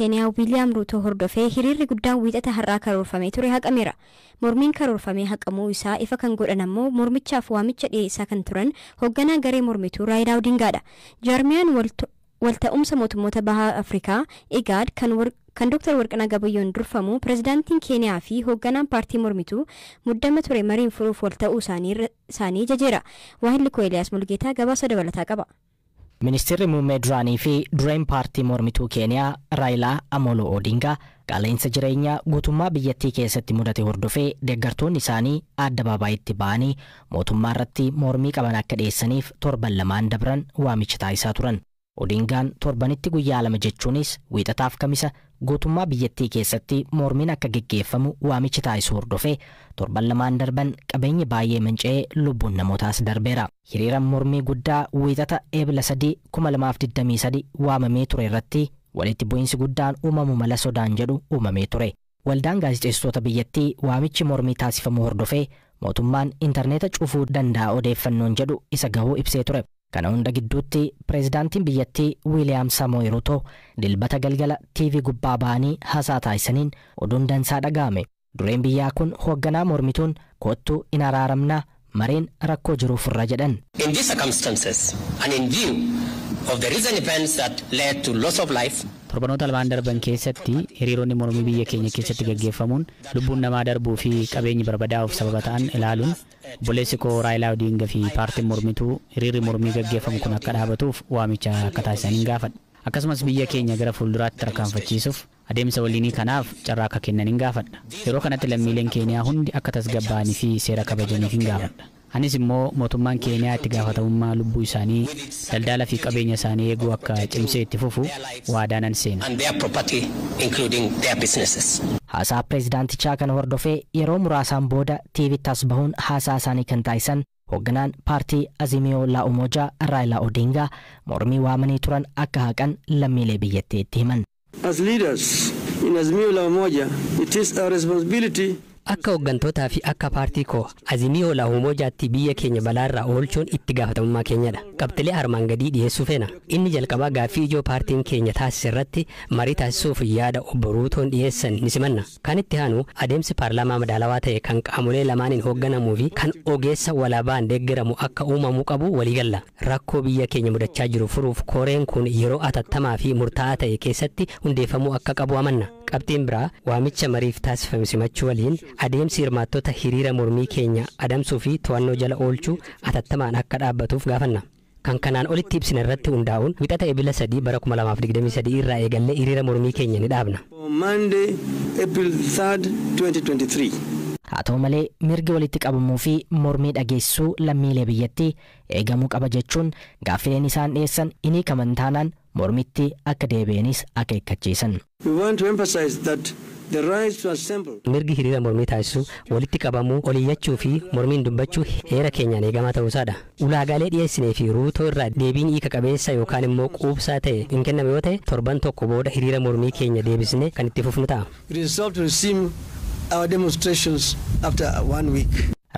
Keeniyaa Wiiliyaam Ruutoo hordofee hiriirri guddaan Wiixata har'aa karoorfamee ture haqameera. Mormiin karoorfamee haqamuu isaa ifa kan godhan ammoo mormichaaf waamicha dhiyeessaa kan turan hoogganaa garee mormituu Raayilaa Odingaadha. Jaarmiyaan walta'umsa mootummoota baha Afrikaa IGAD kan Dr. Warqinaa Gabayyoon durfamu, pirezidaantiin Keeniyaa fi hoogganaan paartii mormituu muddama ture mariin furuuf walta'uu isaanii jajeera. Waahilli koo Eeliyaas Mulgeetaa gabaasa dabalataa qaba. Ministeerri muummee duraanii fi dureen paartii mormituu Keeniyaa Raayilaa Amoloo Odingaa qaala'insa jireenyaa guutummaa biyyattii keessatti mudate hordofee deeggartoonni isaanii addabaabayitti ba'anii mootummaa irratti mormii qaban akka dhiyeessaniif torban 2n dabran waamicha taasisaa turan. Odingaan torbanitti guyyaa 2, jechuunis Wiixataaf Kamisa, guutummaa biyyattii keessatti mormiin akka geggeeffamu waamicha taasisuu hordofee torban 2n darban qabeenyi baay'ee manca'ee lubbuun namootaas darbeera. Hiriira mormii guddaa Wiixata Eebila 3, 2023 waamamee ture irratti walitti bu'iinsi guddaan uumamu mala sodaan jedhu uumamee ture. Waldaan gaazexeessitoota biyyattii waamichi mormii taasifamuu hordofee mootummaan intarneeta cufuu danda'a odeeffannoon jedhu isa gahuu ibsee ture. Kana hunda gidduutti pireezidaantiin biyyattii Wiiliyaam Samoei Ruto Dilbata galgala TV gubbaa ba'anii haasaa taasisaniin oduun dansaa dhaga'ame. Dureen biyyaa kun hoogganaa mormituun "Kottuu in araaramnaa, mareen rakkoo jiruuf irra" jedhan. In these circumstances and in view of the recent events that led to loss of life, Torbanoota 2n darban keessatti hiriironni mormii biyya keenya keessatti gaggeeffamuun lubbuun namaa darbuu fi qabeenyi barbadaa'uuf sababa ta'an ilaaluun, obboleessi koo Raayilaa Odinga fi paartiin mormituu hiriirri mormii gaggeeffamu kun akka dhaabatuuf waamicha akka taasisaniin gaafadha. Akkasumas biyya keenya gara fuulduraatti tarkaanfachiisuuf adeemsa waliinii kanaaf carraa akka kennaniin gaafadha. Yeroo kanatti lammiileen Keeniyaa hundi akka tasgabbaa'anii fi seera kabajaniif hin gaafadha. Anis immoo mootummaan Keeniyaa itti gaafatamummaa lubbuu isaanii, daldala fi qabeenya isaanii eeguu akka cimsee itti fufu waadaa nan seena. and their property, including their businesses. Haasaa pireezidaantichaa kana hordofee yeroo muraasaan booda TVtti as bahuun haasaa isaanii kan taasisan hoogganaan paartii Azimiyoo La Umoja Raayilaa Odingaa mormii waamanii turan akka haqan lammiilee biyyattiitti himan. As leaders in Azimio la Umoja, it is our responsibility Akka hooggantootaa fi akka paartii koo Azimiyoo La Umojaatti biyya keenya balaarraa oolchuun itti gaafatamummaa keenyadha. Qabxilee armaan gadii dhiyeessuu feena. Inni jalqabaa gaaffii ijoo paartiin keenya taasise irratti marii taasisuuf yaada obbo Ruutoon dhiyeessan ni simanna. Kan itti aanu adeemsi paarlaamaa madaalawaa ta'e kan qaamolee lamaaniin hoogganamuu fi kan ogeessa walaabaan deeggaramu akka uumamuu qabu waliigalla. Rakkoo biyya keenya mudachaa jiru furuuf koreen kun yeroo atattamaa fi murtaa'aa ta'e keessatti hundeeffamuu akka qabu amanna. Qabxiin biraa waamicha mariif taasifame simachuu waliin adeemsi hirmaattota hiriira mormii keenya adamsuu fi to'annoo jala oolchuu atattamaan akka dhaabbatuuf gaafanna. Kan kanaan olitti ibsine irratti hundaa'uun Wixata Ebila 3 bara 2023 irraa eegallee hiriira mormii keenya ni dhaabna. on Monday, April 3rd, 2023. Haa ta'u malee, mirgi walitti qabamuu fi mormii dhageessisuu lammiilee biyyattii eegamuu qaba jechuun gaaffileen isaan dhiyeessan inni hiikaman taanaan mormitti akka deebi'anis akeekkachiisan. We want to emphasize that the right to assemble Mirgi hiriira mormii taasisuu, walitti qabamuu, oliyyachuu fi mormiin dubbachuu heera keenyaan eegamaa ta'uusaadha. Ulaagaalee dhiyeessinee fi Ruutoo irraa deebiin hiika qabeessa yookaan immoo quubsaa ta'e hin kenname yoo ta'e, torban tokko booda hiriira mormii keenya deebisnee kan itti fufnu ta'a. We resolve to resume our demonstrations after one week.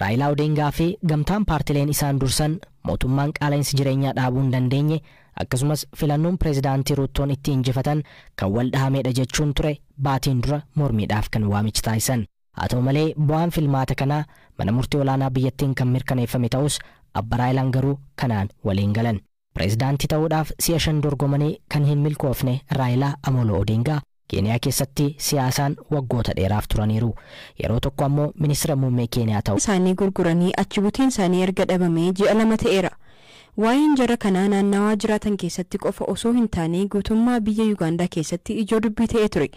Raayilaa Odingaa fi gamtaan paartileen isaan dursan mootummaan qaala'insi jireenyaa dhaabuu hin dandeenye, akkasumas filannoon pireezidaantii Ruuttoon itti injifatan kan wal dhahamedha jechuun ture baatiin dura mormiidhaaf kan waamicha taasisan. Haa ta'u malee, bu'aan filmaata kanaa mana murtii olaanaa biyyattiin kan mirkaneeffame ta'us, abba Raayilaan garuu kanaan waliin galan. Pireezidaantii ta'uudhaaf si'a 5 dorgomanii kan hin milkoofne Raayilaa Amoloo Odingaa Keeniyaa keessatti siyaasaan waggoota dheeraaf turaniiru. Yeroo tokko ammoo ministeera muummee Keeniyaa ta'u. Isaanii gurguranii achi buteen isaanii erga dhabamee ji'a 2 ta'eera. Waa'een jara kanaa naannawaa jiraatan keessatti qofa osoo hin taane guutummaa biyya Yuugaandaa keessatti ijoo dubbii ta'ee ture.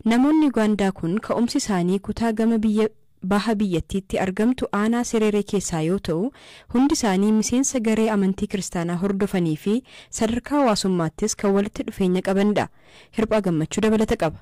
Namoonni Yuugaandaa kun ka'umsi isaanii kutaa gama biyya baha biyyattiitti argamtu aanaa Sereeree keessaa yoo ta'u, hundi isaanii miseensa garee amantii kiristaanaa hordofanii fi sadarkaa hawaasummaattis kan walitti dhufeenya qabanidha. Hirphaa Gammachuu dabalata qaba.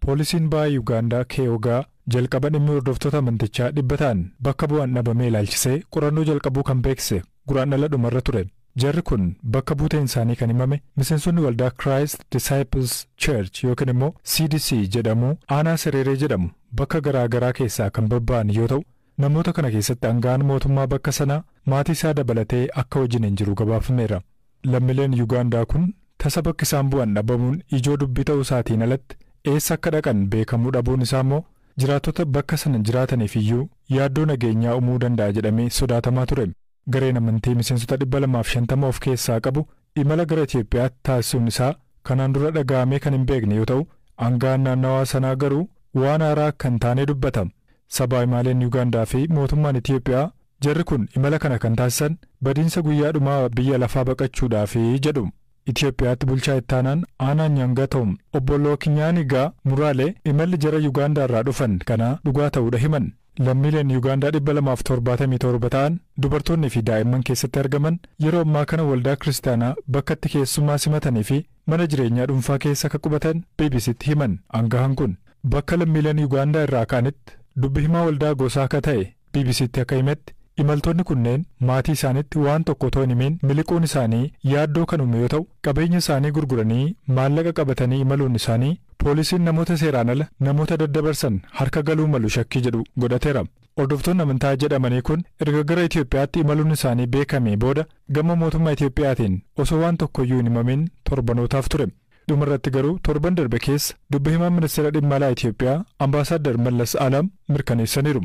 Poolisiin baha Yuugaandaa Keeyogaa jalqaba dhimmi hordoftoota amantichaa 100 ta'an bakka bu'aan dhabamee ilaalchisee qorannoo jalqabuu kan beeksise Guraandhala dhumarra ture. Jarri kun bakka buuteen isaanii kan himame miseensonni waldaa Christ Disciples Church yookiin immoo CDC jedhamu aanaa Sereeree jedhamu bakka garaa garaa keessaa kan babba'an yoo ta'u, namoota kana keessatti aangaan mootummaa bakka sanaa maatii isaa dabalatee akka wajjin hin jiru gabaafameera. Lammiileen Yuugaandaa kun Tasa bakki isaan bu'an dhabamuun ijoo dubbii ta'uu isaatiin alatti eessa akka dhaqan beekamuu dhabuun isaa immoo jiraattota bakka sana jiraataniif iyyuu yaaddoo nageenyaa uumuu danda'a jedhamee sodaatamaa ture. Gareen amantii miseensota 250 of keessaa qabu imala gara Itoophiyaatti taasisuun isaa kanaan dura dhaga'amee kan hin beekne yoo ta'u, aangaan naannawaa sanaa garuu waan haaraa kan taane dubbatama. Sabaa himaaleen Yuugaandaa fi mootummaan Itoophiyaa jarri kun imala kana kan taasisan badiinsa guyyaa dhumaa biyya lafaa baqachuudhaaf jedhu. Itoophiyaatti bulchaa ittaanaan aanaa Nyaangaatoom obbo Lookinyaanigaa Muraalee imalli jara Yuugaandaa irraa dhufan kanaa dhugaa ta'uudha himan. Lammiileen Yuugaandaa 277 ta'an dubartoonni fi daa'imman keessatti argaman yeroo ammaa kana waldaa kiristaanaa bakka itti keessummaa simatanii fi mana jireenyaa dhuunfaa keessa akka qubatan BBCtti himan. Aangahan kun bakka lammiileen Yuugaandaa irraa ka'anitti dubbi himaa waldaa gosaa akka ta'e BBCtti akka himetti imaltoonni kunneen maatii isaaniitti waan tokko otoo hin himin miliquun isaanii yaaddoo kan uume yoo ta'u, qabeenya isaanii gurguranii maallaqa qabatanii imaluun isaanii poolisiin namoota seeraan ala namoota daddabarsan harka galuu malu shakkii jedhu godhateera. Hordoftoonni amantaa jedhamanii kun erga gara Itoophiyaatti imaluun isaanii beekamee booda gama mootummaa Itoophiyaatiin osoo waan tokkoyyuu hin himamin torbanootaaf ture. Dhumarratti garuu torban darbe keessa dubbi himaan ministeera dhimma alaa Itoophiyaa Ambaasaadder Mallas Alam mirkaneessaniiru.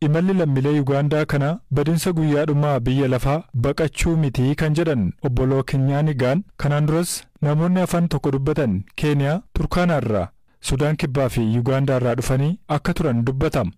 Imalli lammiilee Yuugaandaa kana badiinsa guyyaa dhumaa biyya lafaa baqachuu miti kan jedhan obbo Lookinyaanigaan kanaan duras namoonni afaan tokko dubbatan Keeniyaa, Turkaanaarraa, Sudaan Kibbaa fi Yuugaandaarraa dhufanii akka turan dubbatama.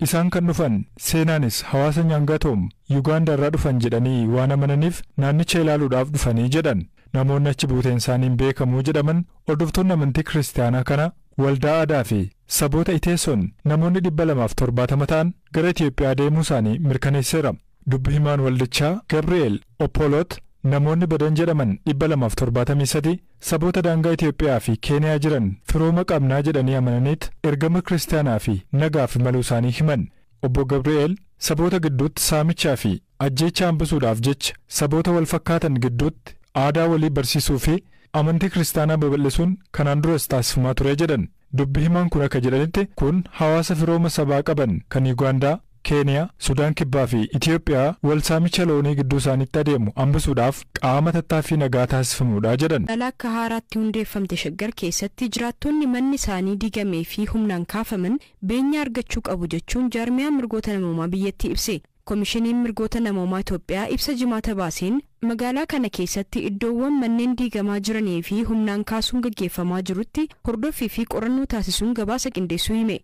Isaan kan dhufan seenaanis hawaasa Nyaangatoom Yuugaandaarraa dhufan jedhanii waan amananiif naannicha ilaaluudhaaf dhufanii jedhan. Namoonni achi buuteen isaaniin beekamuu jedhaman hordoftoonni amantii kiristaanaa kana waldaa aadaa fi saboota Iteessoon namoonni 270 ta'an gara Itoophiyaa deemuu isaanii mirkaneesseera. Dubbi himaan waldichaa Gabri'eel Oppoloot namoonni badan jedhaman 273 saboota daangaa Itoophiyaa fi Keeniyaa jiran firooma qabnaa jedhanii amananiit ergama kiristaanaa fi nagaaf imaluu isaanii himan. Obbo Gabri'eel saboota gidduutti saamichaa fi ajjeechaa hambisuudhaaf jecha saboota wal fakkaatan gidduutti aadaa walii barsiisuu fi amantii kiristaanaa babal'isuun kanaan duras taasifamaa ture jedhan. Dubbi himaan kun akka jedhanitti kun hawaasa firooma sabaa qaban kan Yuugaandaa, Keeniyaa, Sudaan Kibbaa fi Itoophiyaa wal saamicha loonii gidduu isaaniitti adeemu hambisuudhaaf qaama tattaaffii nagaa taasifamuudha jedhan. Magaalaa akka haaraatti hundeeffamte Shaggar keessatti jiraattonni manni isaanii diigamee fi humnaan kaafaman beenyaa argachuu qabu jechuun jaarmiyaa mirgoota namoomaa biyyattii ibse. Komishiniin mirgoota namoomaa Itoophiyaa ibsa jimaata baaseen magaalaa kana keessatti iddoowwan manneen diigamaa jiranii fi humnaan kaasuun gaggeeffamaa jirutti hordoffii fi qorannoo taasisuun gabaasa qindeessuu hime.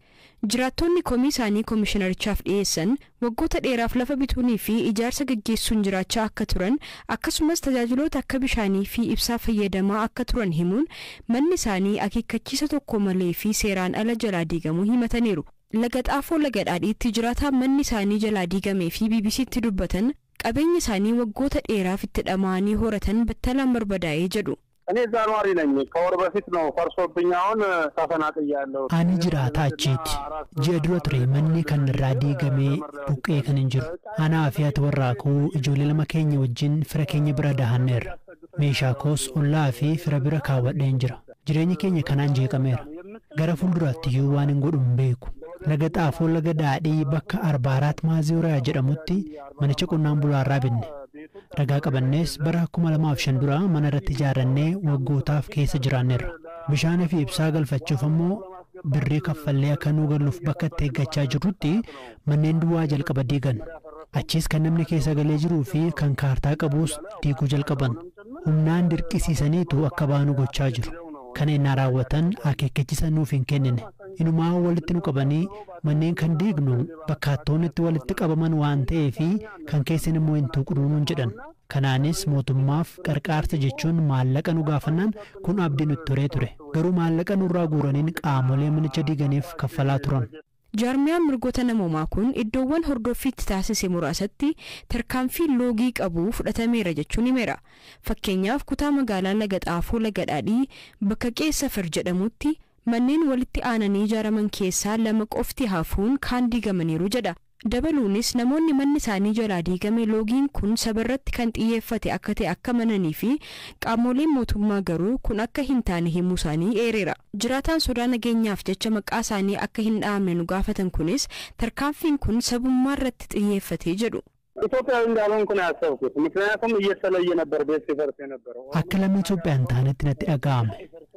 Jiraattonni komii isaanii komishinarichaaf dhiyeessan waggoota dheeraaf lafa bituunii fi ijaarsa gaggeessuun jiraachaa akka turan akkasumas tajaajiloota akka bishaanii fi ibsaa fayyadamaa akka turan himuun manni isaanii akeekkachiisa tokko malee fi seeraan ala jalaa diigamuu himataniiru. Laga Xaafoo Laga Dhaadhiitti jiraataa manni isaanii jalaa diigamee fi BBCtti dubbatan qabeenya isaanii waggoota dheeraaf itti dhama'anii horatan battalaan barbadaa'ee jedhu. እኔ እዛ ነዋሪ ነኝ። ከወር በፊት ነው ፈርሶብኝ አሁን ተፈናቅያለሁ። Ani jiraataa achiiti. Ji'a dura ture manni kan irraa diigamee buqqee kan hin jiru. Anaa fi ati warraa koo ijoollee lama keenya wajjin fira keenya bira dahanneerra. Meeshaa koos ollaa fi fira bira kaawwadheen jira. Jireenyi keenya kanaan jeeqameera. Gara fuulduraatti iyyuu waan hin godhu hin beeku. Laga Xaafoo Laga Daadhii bakka Arbaaraat Maaziyooriyaa jedhamutti manicha qonnaan bulaarraa binne. Ragaa qabannees bara 2005 dura mana irratti ijaarrannee waggootaaf keessa jiraanneerra. Bishaanii fi ibsaa galfachuuf ammoo birrii kaffallee akka nuu galluuf bakka itti eeggachaa jirrutti manneen duwwaa jalqaba diigan. Achiis kan namni keessa galee jiruu fi kan kaartaa qabuus diiguu jalqaban. Humnaan dirqisiisaniitu akka baanu gochaa jiru. Kana innaa raawwatan akeekkachiisa nuuf hin kennine. Inumaa walitti nu qabanii manneen kan diignu bakka hattoonni itti walitti qabaman waan ta'eefi kan keessan immoo hin tuqnu nuun jedhan. Kanaanis mootummaaf qarqaarsa jechuun maallaqa nu gaafannaan kun abdii nutti horee ture. Garuu maallaqa nurraa guuraniin qaamolee manicha diiganiif kaffalaa turan. Jaarmiyaan mirgoota namoomaa kun iddoowwan hordoffiitti taasise muraasatti tarkaanfii loogii qabu fudhatameera jechuun himeera. Fakkeenyaaf kutaa magaalaa Laga Xaafoo Laga Dhaadhii bakka Qeessafar jedhamutti manneen walitti aananii ijaaraman keessaa lama qofti hafuun kaan diigamaniiru jedha. Dabaluunis namoonni manni isaanii jalaa diigame loogiin kun sabarratti kan xiyyeeffate akka ta'e akka amananii fi qaamoleen mootummaa garuu kun akka hin taane himuu isaanii eereera. Jiraataan sodaa nageenyaaf jecha maqaa isaanii akka hin dhahamne nu gaafatan kunis tarkaanfiin kun sabummaa irratti xiyyeeffate jedhu. ኢትዮጵያዊ እንዳልሆንኩ ነው ያሰብኩት። ምክንያቱም እየተለየ ነበር ቤት ሲፈርስ የነበረው። Akka lammii Itoophiyaa hin taanetti natti dhaga'ame.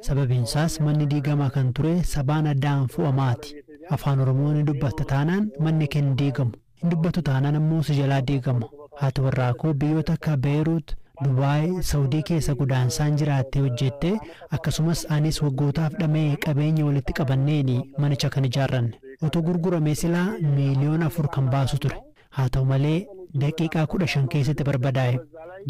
Sababiin isaas manni diigamaa kan ture sabaan addaan fo'amaati. Afaan Oromoo ni dubbatta taanaan manni kee hin diigamu. Hin dubbatu taanaan ammoo si jalaa diigama. Haati warraa koo biyyoota akka Beeruut, Dubaay, Saawudii keessa godaansaan jiraattee hojjette, akkasumas anis waggootaaf dhamee qabeenya walitti qabanneeni manicha kan ijaarranne. Otoo gurguramee silaa miiliyoona 4 kan baasu ture. Haa ta'u malee daqiiqaa 15 keessatti barbadaa'e.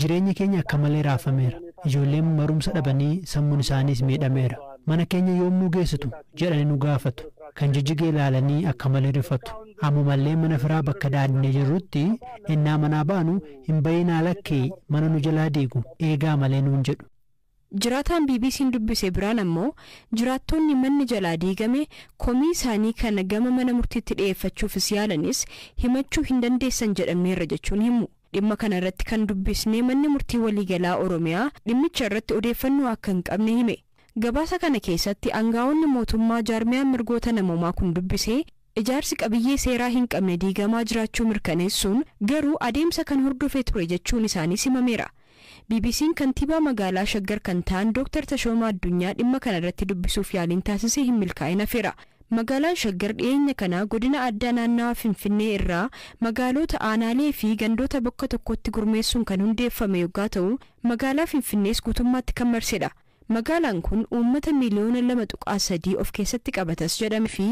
Jireenyi keenya akka malee raafameera. Ijoolleen barumsa dhabanii sammuun isaaniis miidhameera. Mana keenya yommuu geessitu jedhanii nu gaafatu. Kan jijjigee ilaalanii akka malee rifatu. Ammumallee mana firaa bakka daadnee jirrutti innaa manaa baanu hin bayinaa, lakkee mana nu jalaa diigu eegaa malee nuun jedhu. Jiraataan BBC'n dubbise biraan ammoo jiraattonni manni jalaa diigame komii isaanii kana gama mana murtiitti dhiyeeffachuufis yaalanis himachuu hin dandeessan jedhamneerra jechuun himu. Dhimma kana irratti kan dubbisnee manni murtii waliigalaa Oromiyaa dhimmicha irratti odeeffannoo akka hin qabne hime. Gabaasa kana keessatti aangaa'onni mootummaa jaarmiyaan mirgoota namoomaa kun dubbisee ijaarsi qabiyyee seeraa hin qabne diigamaa jiraachuu mirkaneessuun garuu adeemsa kan hordofee ture jechuun isaanii simameera. BBC'n kantiibaa magaalaa Shaggar kan ta'an Dr. Tashoomaa Addunyaa dhimma kana irratti dubbisuuf yaaliin taasisee hin milkaa'in hafeera. Magaalaan Shaggar dhiyeenya kana godina addaa naannawa Finfinnee irraa magaalota, aanaalee fi gandoota bakka tokkotti gurmeessuun kan hundeeffame yoggaa ta'u, magaalaa Finfinnees guutummaatti kan marsedha. Magaalaan kun uummata miiliyoona 2.3 of keessatti qabatas jedhame fi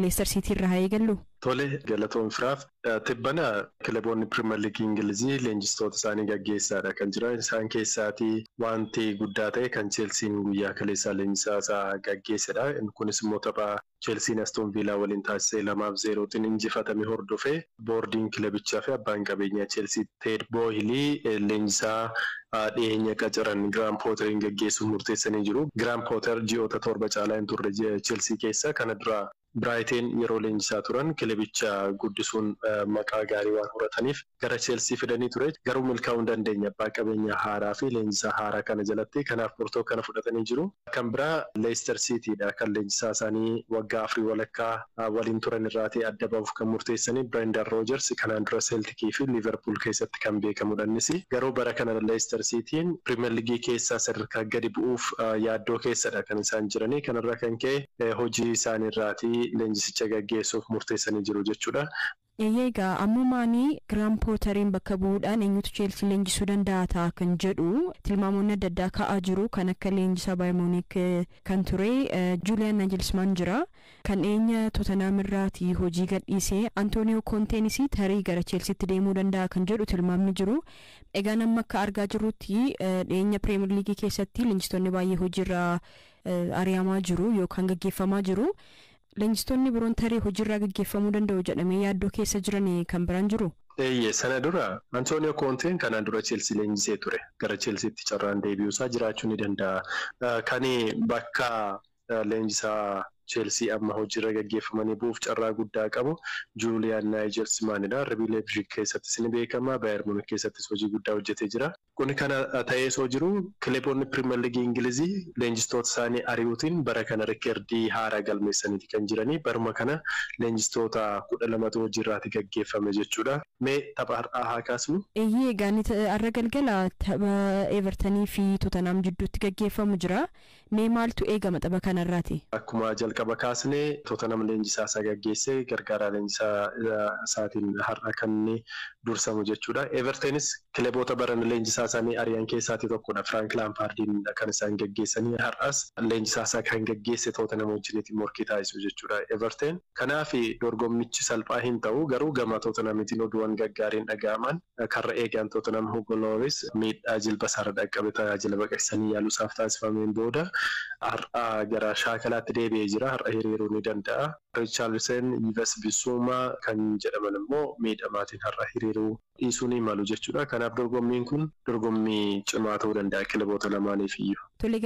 Leicester City irraa haa eegallu. Tole, galatoon firaaf. Tibbana kilaboonni Pirimeer Liigii Ingilizii leenjistoota isaanii gaggeessaadha kan jiran. Isaan keessaatii wanti guddaa ta'e kan Cheelsiin guyyaa kaleessaa leenjisaa isaa gaggeessedha. Kunis immoo tapha Cheelsiin Astoon Viilaa waliin taasisee 2-0tiin injifatame hordofee boordiin kilabichaa fi abbaan qabeenyaa Cheelsii Teed Boohilii leenjisaa dhiyeenya qacaran Giraam Pooteriin gaggeessuuf murteessanii jiru. Giraam Pooter ji'oota 7 caalaa hin turre Cheelsii keessa. Kana dura Biraayiteen yeroo leenjisaa turan kilabicha guddisuun maqaa gaarii waan horataniif gara Cheelsii fidanii ture. Garuu milkaa'uu hin dandeenye abbaa qabeenyaa haaraa fi leenjisaa haaraa kana jalatti. Kanaaf murtoo kana fudhatanii jiru. Kan biraa Leicester Cityidha, kan leenjisaa isaanii waggaa afurii walakkaa waliin turan irraatii adda bahuuf kan murteessanii Brendan Rodgers, kanaan dura Celticii fi Liverpool keessatti kan beekamudha innis. Garuu bara kana Leicester Cityin Premier League keessaa sadarkaa gadi bu'uuf yaaddoo keessadha kan isaan jiranii. Kanarraa kan ka'e hojii isaaniirraatii leenjisicha gaggeessuuf murteessanii jiru jechuudha. Egaa ammumaanii Giraam Pooteriin bakka bu'uudhaan eenyutu Cheelsii leenjisuu danda'a ta'a kan jedhu tilmaamoonni adda addaa ka'aa jiru. Kan akka leenjisaa Baayern Muunik kan ture Juuliyaan Naagelsimaan jira. Kan dhiyeenya Tottenham irraatii hojii gadhiisee Antooniyoo Konteenis tarii gara Cheelsiitti deemuu danda'a kan jedhu tilmaamni jiru. Egaa amma akka argaa jirrutti dhiyeenya Pirimeer Liigii keessatti leenjistoonni baay'ee hojiirraa ari'amaa jiru yookaan gaggeeffamaa jiru. Leenjistoonni biroon tarii hojiirraa gaggeeffamuu danda'u jedhamee yaaddoo keessa jiran kan biraan jiru. Eeyyee, sana dura Antooniyoo Koonteen kanaan dura Cheelsii leenjisee ture. Gara Cheelsiitti carraan deebi'uusaa jiraachuu ni danda'a. Kan bakka leenjisaa Cheelsii amma hojiirra gaggeeffamanii bu'uuf carraa guddaa qabu Juuliyaan Naayijelsimaanidha. RB Leipzig keessattis ni beekama. Baayern Muunik keessattis hojii guddaa hojjetee jira. Kun kana ta'ee osoo jiru kilaboonni Pirimeer Liigii Ingilizii leenjistoota isaanii ari'uutiin bara kana rikeerdii haaraa galmeessaniiti kan jiranii. Baruma kana leenjistoota 12tu hojiirraati gaggeeffame jechuudha. Mee tapha har'aa haa kaasnu. Eeyyee, egaa har'a galgala tapha Evertonii fi Tottenham jidduutti gaggeeffamu jira. Mee maaltu eegama tapha kanarraati? Akkuma jalqaba kaasnee, Tottenham leenjisaa isaa gaggeessee gargaaraa leenjisaa isaatiin har'a kan inni dursamu jechuudha. Evertonis kilaboota baran leenjisaa isaanii ari'an keessaatii tokkodha. Frank Lampaardiin kan isaan gaggeessanii har'as leenjisaa isaa kan gaggeesse Tottenham wajjiniitiin morkii taasisu jechuudha Everton. Kanaaf dorgommichi salphaa hin ta'u, garuu gama Tottenhamitiin oduuwwan gaggaariin dhaga'aman karra eegaan Tottenham Hugo Lloris miidhaa jilba isaarra dhaqqabe tajaajila baqaqsanii yaaluusaaf taasifameen booda har'a gara shaakalaatti deebi'ee jira. Har'a hiriiruu ni danda'a. Richarlison, Yves Bissouma kan jedhaman immoo miidhamaatiin har'a hiriiruu dhiisuu ni malu jechuudha. Kanaaf dorgommiin kun dorgommii cimaa ta'uu danda'a kilaboota lamaaniif iyyuu. Tole.